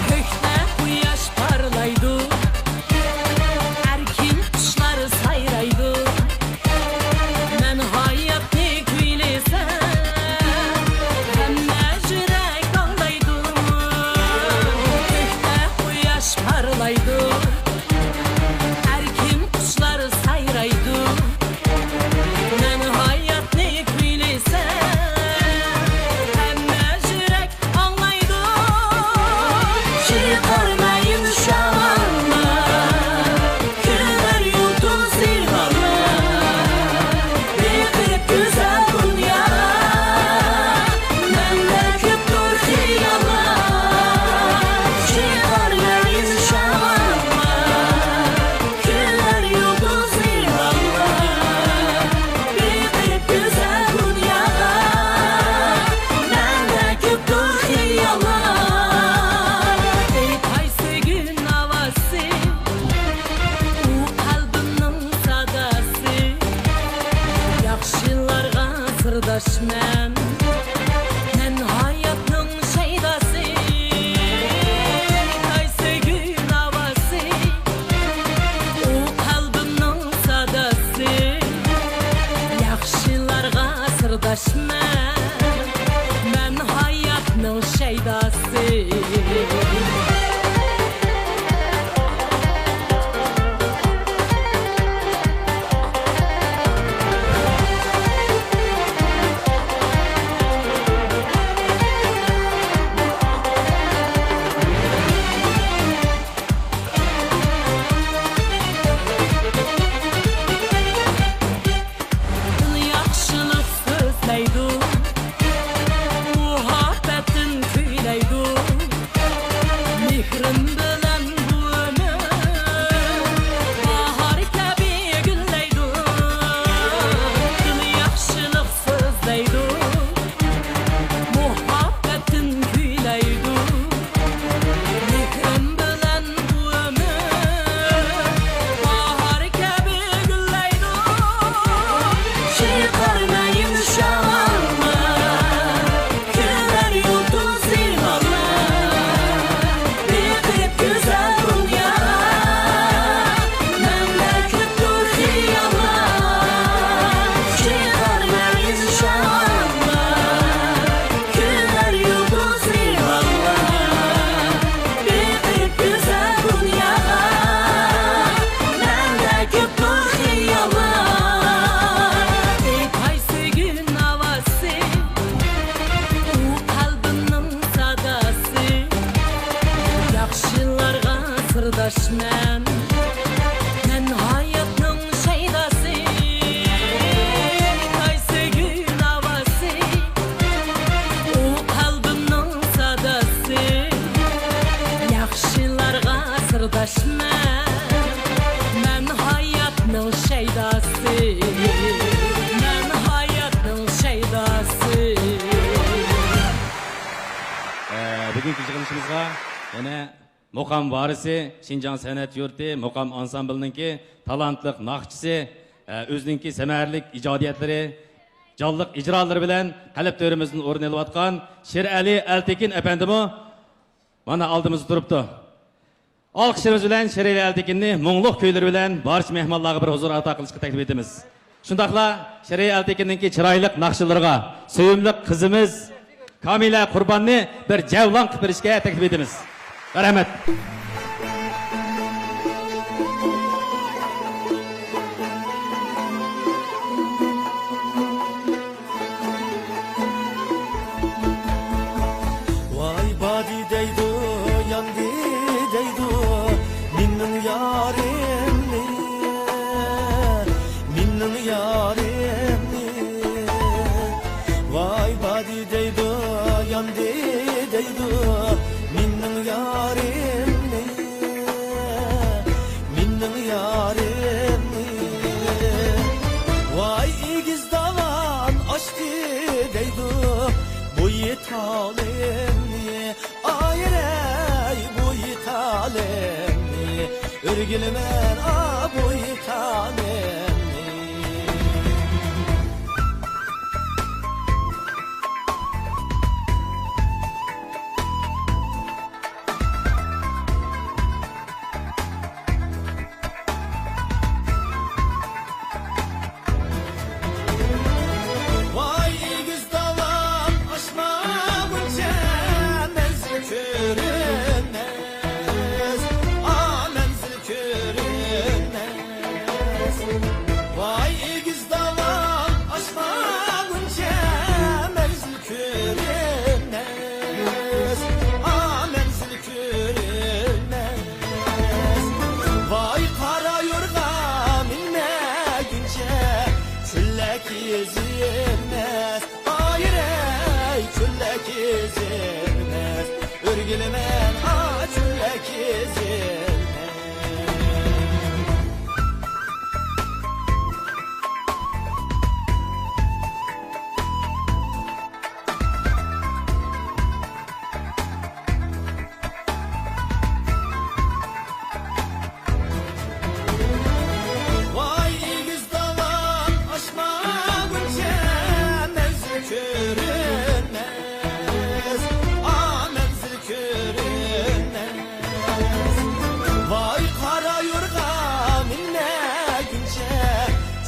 كۆكتە قۇياش پارلايدۇ، ئەركىن قۇشلار سايرايدۇ. مەن ھاياتنى كۈيلىسەم، ھەممە يۈرەك ئاڭلايدۇ. كۆكتە قۇياش پارلايدۇ، ئەركىن قۇشلار سايرايدۇ. مەن ھاياتنى كۈيلىسەم، ھەممە يۈرەك ئاڭلايدۇ. چىقارمايىن شاماللار، كۈلەر يۇلتۇز ئىلانلار. بېقىپ گۈزەل دۇنيا، مەندە كۆپتۇر خىياللار. چىقارمايىن شاماللار، كۈلەر يۇلتۇز ئىلانلار. بېقىپ گۈزەل دۇنياغا، مەندە كۆپتۇر خىياللار. ئېيتاي سۆيگۈ ناۋاسى، ئۇ قەلبىمنىڭ ساداسى. ياخشىلارغا سىرداشمەن، مەن ھاياتنىڭ شەيداسى. ئېيتاي سۆيگۈ ناۋاسى، ئۇ قەلبىمنىڭ ساداسى. ياخشىلارغا سىرداشمەن، مەن ھاياتنىڭ شەيداسى. تىل ياخشىلىق سۆزلەيدۇ، مۇھەببەتتىن كۈيلەيدۇ. مېھرىم بىلەن بۇ ئۆمۈر باھار كەبى گۈللەيدۇ. تىل ياخشىلىق سۆزلەيدۇ، مۇھەببەتتىن كۈيلەيدۇ. مېھرىم بىلەن بۇ ئۆمۈر باھار كەبى گۈللەيدۇ. چىقارمايىن شاماللار، كۈلەر يۇلتۇز ئىلانلار. بېقىپ گۈزەل دۇنيا، مەندە كۆپتۇر خىياللار. چىقارمايىن شاماللار، كۈلەر يۇلتۇز ئىلانلار. بېقىپ گۈزەل دۇنياغا، مەندە كۆپتۇر خىياللار. ئېيتاي سۆيگۈ ناۋاسى، ئۇ قەلبىمنىڭ ساداسى. ياخشىلارغا سىرداشمەن، مەن ھاياتنىڭ شەيداسى. ئېيتاي سۆيگۈ ناۋاسى، ئۇ قەلبىمنىڭ ساداسى. ياخشىلارغا سىرداشمەن، مەن ھاياتنىڭ شەيداسى. مەن ھاياتنىڭ شەيداسى. ئە، بۈگۈنكى يىغىلىشىمىزغا يەنە مۇقام ۋارىسى، شىنجاڭ سەنئەت يۇرتى مۇقام ئانسامبىلىنىڭكى تالانتلىق ناخشىچىسى، ئە، ئۆزىنىڭكى سەمەرىلىك ئىجادىيەتلىرى، جانلىق ئىجرالىرى بىلەن قەلب تۆرىمىزدىن ئورۇن ئېلىۋاتقان شېرئەلى ئەلتېكىن ئەپەندىمۇ مانا ئالدىمىزدا تۇرۇپتۇ. ئالقىشلىرىمىز بىلەن شېرئەلى ئەلتېكىننى مۇڭلۇق كۈيلىرى بىلەن بارچە مېھمانلارغا بىر ھۇزۇر ئاتا قىلىشقا تەكلىپ ئېتىمىز. شۇنداقلا شېرئەلى ئەلتېكىننىڭكى چىرايلىق ناخشىلىرىغا سۆيۈملۈك قىزىمىز كامىلە قۇرباننى بىر جەۋلان قىلىپ بېرىشكە تەكلىپ ئېتىمىز. رەھمەت. ۋاي بادى دەيدۇ، ياندى دەيدۇ، مېنىڭ يارىمنى، مېنىڭ يارىمنى. ئەمدى دەيدۇ مېنىڭ يارىمنى، مېنىڭ يارىمنى. ۋاي ئېگىز داۋان ئاچتى دەيدۇ بۇ يېتالىمنى. ئايرەي بۇ يېتالىمنى، ئۆرگىلىمەن ئا بۇ يېتالىمنى. ۋاي ئېگىز داۋان ئاشمىغۇچە مەنزىل كۆرۈنمەس، ئا مەنزىل كۆرۈنمەس. ۋاي ئېگىز داۋان ئاشمىغۇچە مەنزىل كۆرۈنمەس، ئا مەنزىل كۆرۈنمەس. ۋاي قارا يورغا مىنمەگۈنچە چۆللەك ئېزىلمەس. ئايرەي چۆللەك ئېزىلمەس، ئۆرگىلىمەن ئا چۆللەك ئېزىلمەس. ۋاي ئېگىز داۋان ئاشمىغۇچە مەنزىل كۆرۈنمەس، ئا مەنزىل كۆرۈنمەس. ۋاي قارا يورغا مىنمەگۈنچە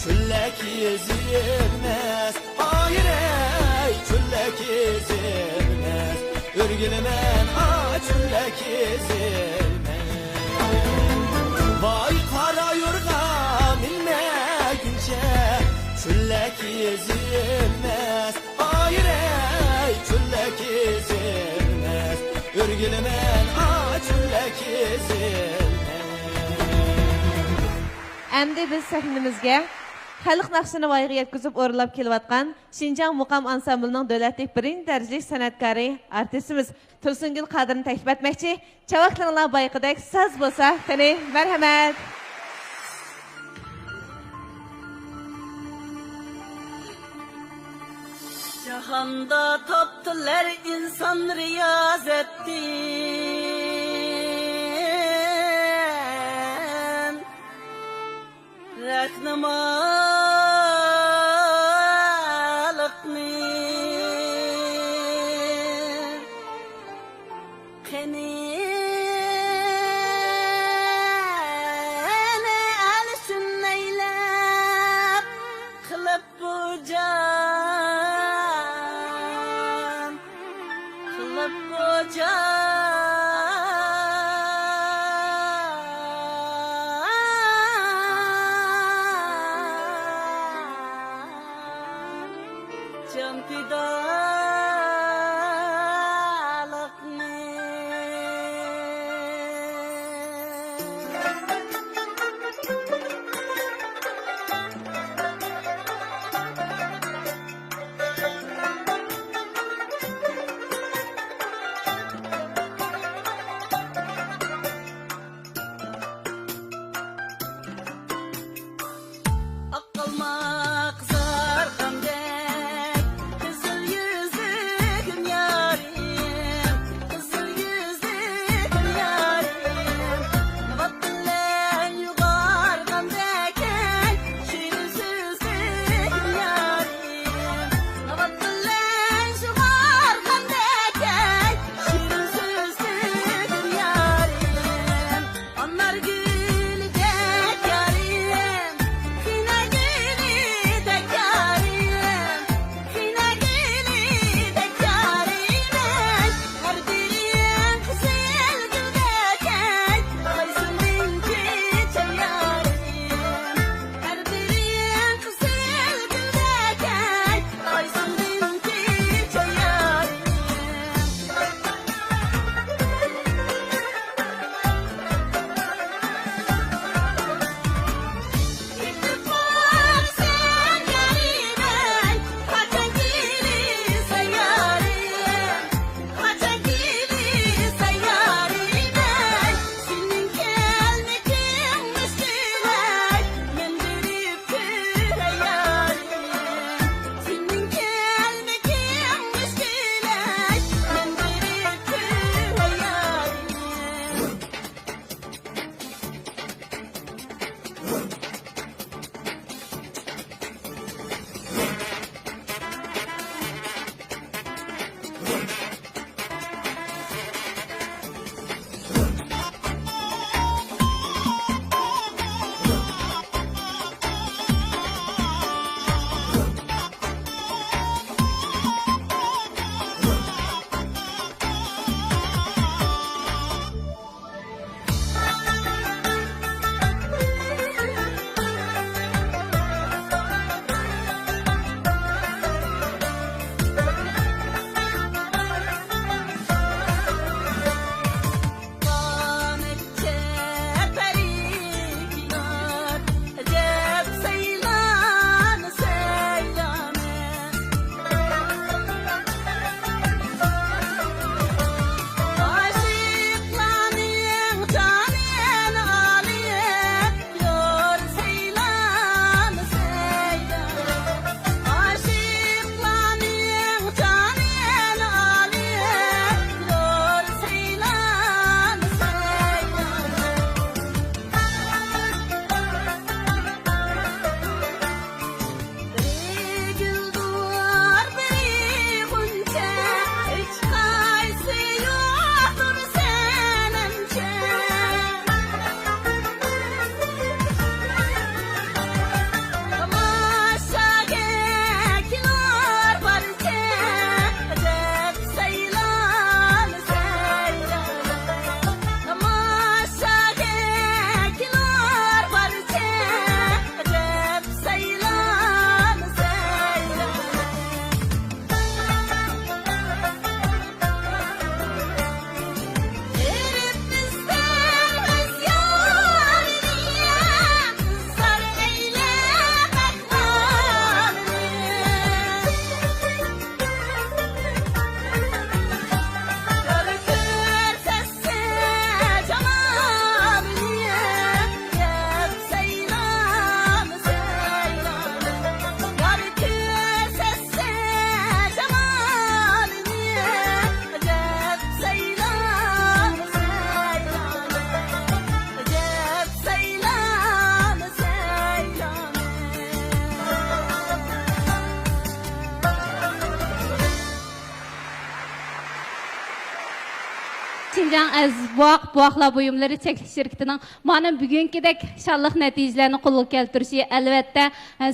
چۆللەك ئېزىلمەس. ئايرەي چۆللەك ئېزىلمەس، ئۆرگىلىمەن ئا چۆللەك ئېزىلمەس. ۋاي قارا يورغا مىنمەگۈنچە چۆللەك ئېزىلمەس. ئايرەي چۆللەك ئېزىلمەس، ئۆرگىلىمەن ئا چۆللەك ئېزىلمەس. ئەمدى بىز سەھنىمىزگە خەلق ناخشىسىنى ۋايىغا يەتكۈزۈپ ئورۇنلاپ كېلىۋاتقان شىنجاڭ مۇقام ئانسامبىلىنىڭ دۆلەتلىك بىرىنچى دەرىجىلىك سەنئەتكارى، ئارتىسىمىز تۇرسۇنگۈل قادىرنى تەكلىپ ئەتمەكچى. چاۋاكلىرىڭلار بايىقىدەك ساز بولسا قېنى، مەرھەمەت! جاھاندا تاپتىلەر ئىنسان رىيازەتتىن رەھنىمالىقنى. قېنى ئەلىشىن نەيلەپ قىلىپ بۇ جان، قىلىپ بۇ جان. جان پىدالىقنى. شىنجاڭ ئەزىز بوۋاق، بوۋاقلار بۇيۇملىرى چەكلىك شىركىتىنىڭ مانا بۈگۈنكىدەك شانلىق نەتىجىلەرنى قولغا كەلتۈرۈشى، ئەلۋەتتە،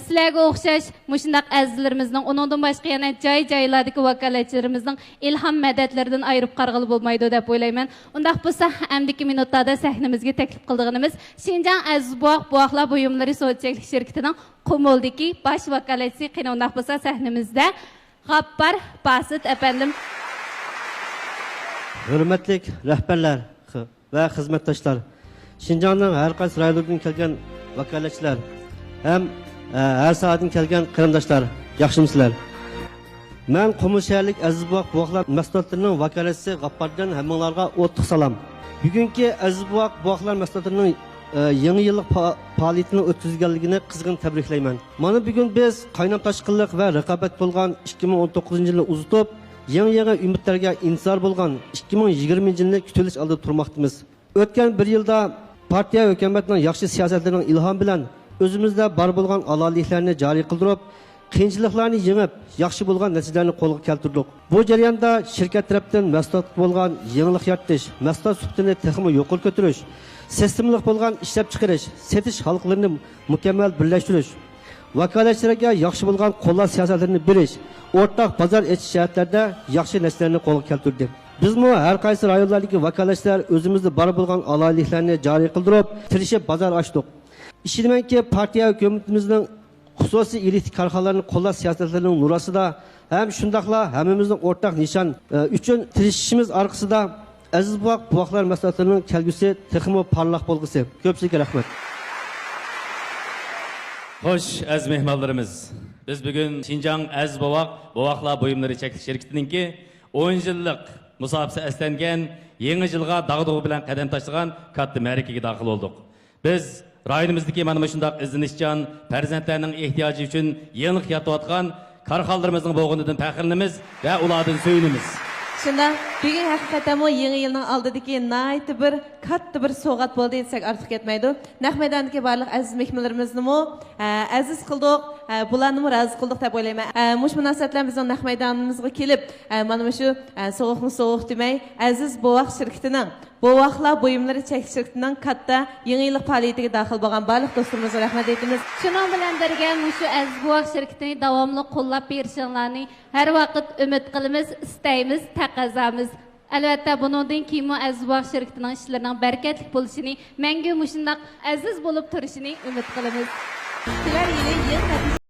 سىلەرگە ئوخشاش مۇشۇنداق ئەزىزلىرىمىزنىڭ، ئۇنىڭدىن باشقا يەنە جاي-جايلاردىكى ۋاكالەتچىلىرىمىزنىڭ ئىلھام مەدەتلىرىدىن ئايرىپ قارىغىلى بولمايدۇ دەپ ئويلايمەن. ئۇنداق بولسا، ئەمدىكى مىنۇتلاردا سەھنىمىزگە تەكلىپ قىلىدىغىنىمىز شىنجاڭ ئەزىز بوۋاق، بوۋاقلار بۇيۇملىرى سودا چەكلىك شىركىتىنىڭ قۇمۇلدىكى باش ۋاكالەتچىسى، قېنى ئۇنداق بولسا سەھنىمىزدە غاپپار باسىت ئەپەندىم. ھۆرمەتلىك رەھبەرلەر ۋە خىزمەتداشلار، شىنجاڭنىڭ ھەر قايسى رايونلىرىدىن كەلگەن ۋاكالەتچىلەر ھەم، ئە، ھەر ساھەدىن كەلگەن قېرىنداشلار، ياخشىمۇسىلەر؟ مەن قۇمۇل شەھەرلىك ئەزىز بوۋاق، بوۋاقلار مەھسۇلاتلىرىنىڭ ۋاكالەتچىسى غاپپاردىن ھەممىڭلارغا ئوتلۇق سالام. بۈگۈنكى ئەزىز بوۋاق، بوۋاقلار مەھسۇلاتلىرىنىڭ، ئە، يېڭى يىللىق پا-، پائالىيىتىنى ئۆتكۈزگەنلىكىنى قىزغىن تەبرىكلەيمەن. مانا بۈگۈن بىز قاينام-تاشقىنلىق ۋە رىقابەت تولغان ئىككى مىڭ ئون توققۇزىنچى يىلنى ئۇزىتىپ، يېڭى-يېڭى ئۈمىدلەرگە ئىنتىزار بولغان ئىككى مىڭ يىگىرمىنچى يىلنى كۈتۈۋېلىش ئالدىدا تۇرماقتىمىز. ئۆتكەن بىر يىلدا پارتىيە ھۆكۈمەتنىڭ ياخشى سىياسەتلىرىنىڭ ئىلھامى بىلەن ئۆزىمىزدە بار بولغان ئالاھىدىلىكلەرنى جارى قىلدۇرۇپ، قىيىنچىلىقلارنى يېڭىپ، ياخشى بولغان نەتىجىلەرنى قولغا كەلتۈردۇق. بۇ جەرياندا شىركەت تەرەپتىن مەھسۇلاتقا بولغان يېڭىلىق يارىتىش، مەھسۇلات سۈپىتىنى تېخىمۇ يۇقىرى كۆتۈرۈش، سىستېمىلىق بولغان ئىشلەپچىقىرىش، سېتىش ھالقىلىرىنى مۇكەممەل بىرلەشتۈرۈش، ۋاكالەتچىلەرگە ياخشى بولغان قوللاش سىياسەتلىرىنى بېرىش، ئورتاق بازار ئېچىش جەھەتلەردە ياخشى نەتىجىلەرنى قولغا كەلتۈردى. بىزمۇ ھەر قايسى رايونلاردىكى ۋاكالەتچىلەر ئۆزىمىزدە بار بولغان ئالاھىدىلىكلەرنى جارى قىلدۇرۇپ، تىرىشىپ بازار ئاچتۇق. ئىشىنىمەنكى، پارتىيە ھۆكۈمىتىمىزنىڭ خۇسۇسىي ئېلىتە كارخانىلارنى قوللاش سىياسەتلىرىنىڭ نۇر ئاستىدا ھەم شۇنداقلا ھەممىمىزنىڭ ئورتاق نىشان، ئە، ئۈچۈن تىرىشىشىمىز ئارقىسىدا ئەزىز بوۋاق، بوۋاقلار مەھسۇلاتلىرىنىڭ كەلگۈسى تېخىمۇ پارلاق بولغۇسى. كۆپچىلىككە رەھمەت. خوش، ئەزىز مېھمانلىرىمىز. بىز بۈگۈن شىنجاڭ ئەزىز بوۋاق، بوۋاقلار بۇيۇملىرى چەكلىك شىركىتىنىڭكى ئون يىللىق مۇساپىسى ئەسلەنگەن يېڭى يىلغا داغدۇغا بىلەن قەدەم تاشلىغان كاتتا مەرىكىگە داخىل بولدۇق. بىز رايونىمىزدىكى مانا مۇشۇنداق ئىزدىنىشچان، پەرزەنتلەرنىڭ ئېھتىياجى ئۈچۈن يېڭىلىق يارىتىۋاتقان كارخانىلىرىمىزنىڭ بولغىنىدىن پەخىرلىنىمىز ۋە ئۇلاردىن سۆيۈنىمىز. شۇنداق، بۈگۈن ھەقىقەتەنمۇ يېڭى يىلنىڭ ئالدىدىكى ناھايىتى بىر كاتتا بىر سوۋغات بولدى دېسەك ئارتۇق كەتمەيدۇ. نەق مەيداندىكى بارلىق ئەزىز مېھمانلىرىمىزنىمۇ، ئە، ئەزىز قىلدۇق، ئە، بۇلارنىمۇ رازى قىلدۇق دەپ ئويلايمەن. ئە، مۇشۇ مۇناسىۋەت بىلەن بىزنىڭ نەق مەيدانىمىزغا كېلىپ، ئە، مانا مۇشۇ، ئە، سوغۇقنى سوغۇق دېمەي، ئەزىز بوۋاق شىركىتىنىڭ، بوۋاقلار بۇيۇملىرى چەكلىك شىركىتىنىڭ كاتتا يېڭى يىللىق پائالىيىتىگە داخىل بولغان بارلىق دوستلىرىمىزغا رەھمەت ئېيتىمىز. شۇنىڭ بىلەن بىرگە، مۇشۇ ئەزىز بوۋاق شىركىتىنى داۋاملىق قوللاپ بېرىشىڭلارنى ھەر ۋاقىت ئۈمىد قىلىمىز، ئىستەيمىز، تەقەززامىز. ئەلۋەتتە، بۇنىڭدىن كېيىنمۇ ئەزىز بوۋاق شىركىتىنىڭ ئىشلىرىنىڭ بەرىكەتلىك بولۇشىنى، مەڭگۈ مۇشۇنداق ئەزىز بولۇپ تۇرۇشىنى ئۈمىد قىلىمىز. كېلەر يىلى يېڭى نەتىجە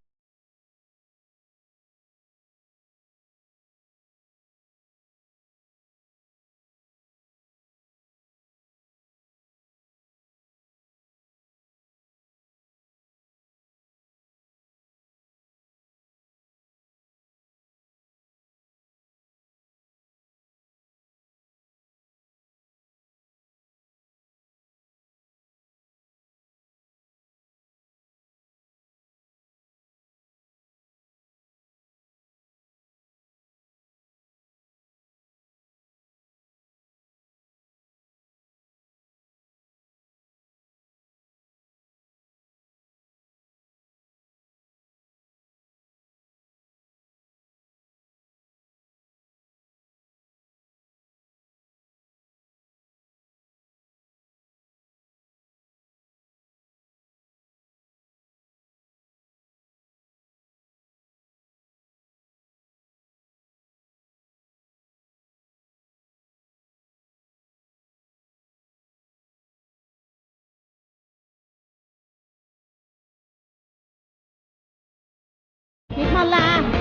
مېھمانلار،